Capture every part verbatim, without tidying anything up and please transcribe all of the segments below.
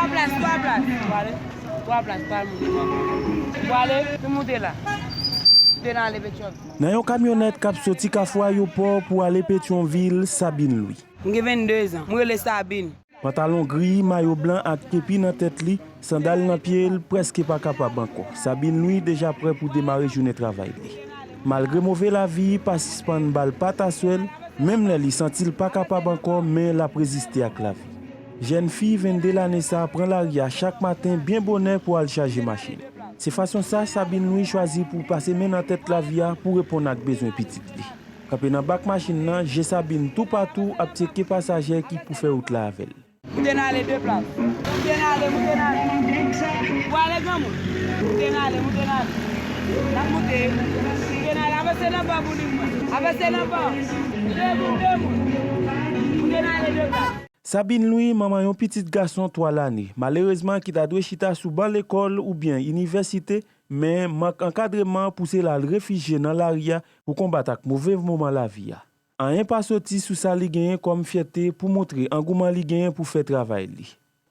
Twa plas, twa plas. Ou ale? Twa plas, pa moun. Ou ale? Ki moute la? Moute nan ale Petyonvil. Nan yon kamyonèt k ap soti Kafou Ayewopò pou ale Petyonvil, Sabine Louis. M gen venndezan. M rele Sabine. Pantalon gri, mayo blan ak kepi nan tèt li, sandal nan pye l, prèske pa kapab ankò. Sabine Louis deja prè pou demare jounen travay li. Malgre move lavi pa sispann ba l pataswèl, menm lè li santi l pa kapab ankò, men l ap reziste ak lavi. Jèn fi vennde lane sa a pran lari a chak maten byen bonè pou al chaje machin. Se fason sa Sabine Louis chwazi pou pase men nan tèt lavi a pou reponn ak bezwen pitit li. Kanpe nan bak machin nan, je Sabine toupatou ap tcheke pasaje ki pou fè wout la avè l. Moute n ale de plas. Moute n ale, moute n ale. Ou ale granmoun. Moute n ale, moute n ale. N ap moute. Moute n ale, avanse nan ban bouling mwen. Avanse nan ban. De moun, de moun. Moute n ale de plas. Sabine Louis, manman yon pitit gason twa lane, malerezman ki ta dwe chita sou ban lekòl oubyen inivèsite, men mank ankadreman pouse l al refijye nan lari a pou konbat ak move moman lavi a. Anyen pa soti sou sa li genyen kòm fyète pou montre angouman li genyen pou fè travay li.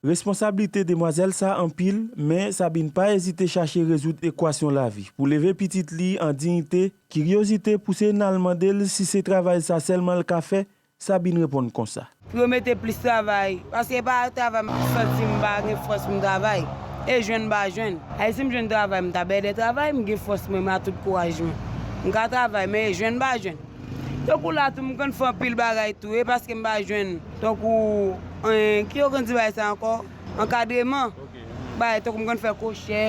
Responsablite demwazèl sa anpil, men Sabine pa ezite chache rezoud ekwasyon lavi pou leve pitit li an diyite. Kiryozite pouse n al mande l si se travay sa sèlman l ka fè, Sabine reponn konsa. Pou yo mete plis travay, paske e pa travay m santi m pa gen fòs pou m travay. E jwenn m pa jwenn. Ay, si m jwenn travay, m ta bèdè travay, m gen fòs mwen, m a tout kouraj mwen. M ka travay, men e jwenn m pa jwenn. Tankou la tou, m konn fè anpil bagay tou, e paske m pa jwenn. Tankou, en, ki yo konn di bagay sa ankò? Ankadreman. Bagay tankou m konn fè kochè,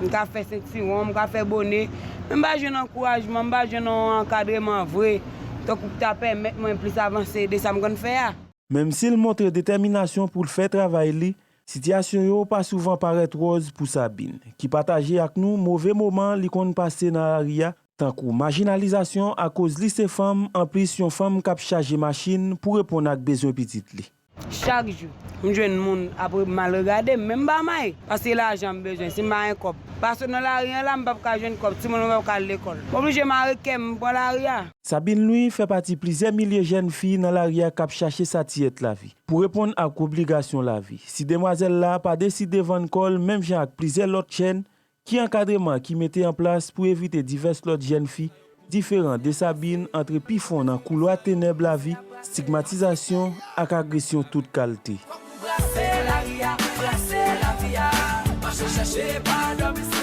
m ka fè sentiwon, m ka fè bone. Men m pa jwenn ankourajman, m pa jwenn yon ankadreman vre, tankou ki ta pèmèt mwen plis avanse de sa m konn fè a. Menm si l montre detèminasyon pou l fè travay li, sitiyasyon yo pa souvan parèt wòz pou Sabine, ki pataje ak nou move moman li konn pase nan lari a, tankou majinalizasyon akoz li se fanm, anplis yon fanm k ap chaje machin pou reponn ak bezwen pitit li. Chak jou, m jwenn moun ap mal regade m, men m pa may, paske lajan m bezwen, si m pa gen kòb. Pase nan lari an la, m p ap ka jwenn kòb, timoun mwen p ap ka al lekòl. M oblije mare kè m, m pran lari a. Sabine Louis fè pati plizyè milye jèn fi nan lari a k ap chache satiyèt lavi, pou reponn ak obligasyon lavi. Si demwazèl la pa deside vann kò l menm jan ak plizyè lòt jèn, ki ankadreman ki mete an plas pou evite divès lòt jèn fi diferan de Sabine antre pi fon nan koulwa tenèb lavi, stigmatizasyon ak agresyon tout kalte? Fòk nou brase lari a, brase lavi a, mache chèche pa dòmi.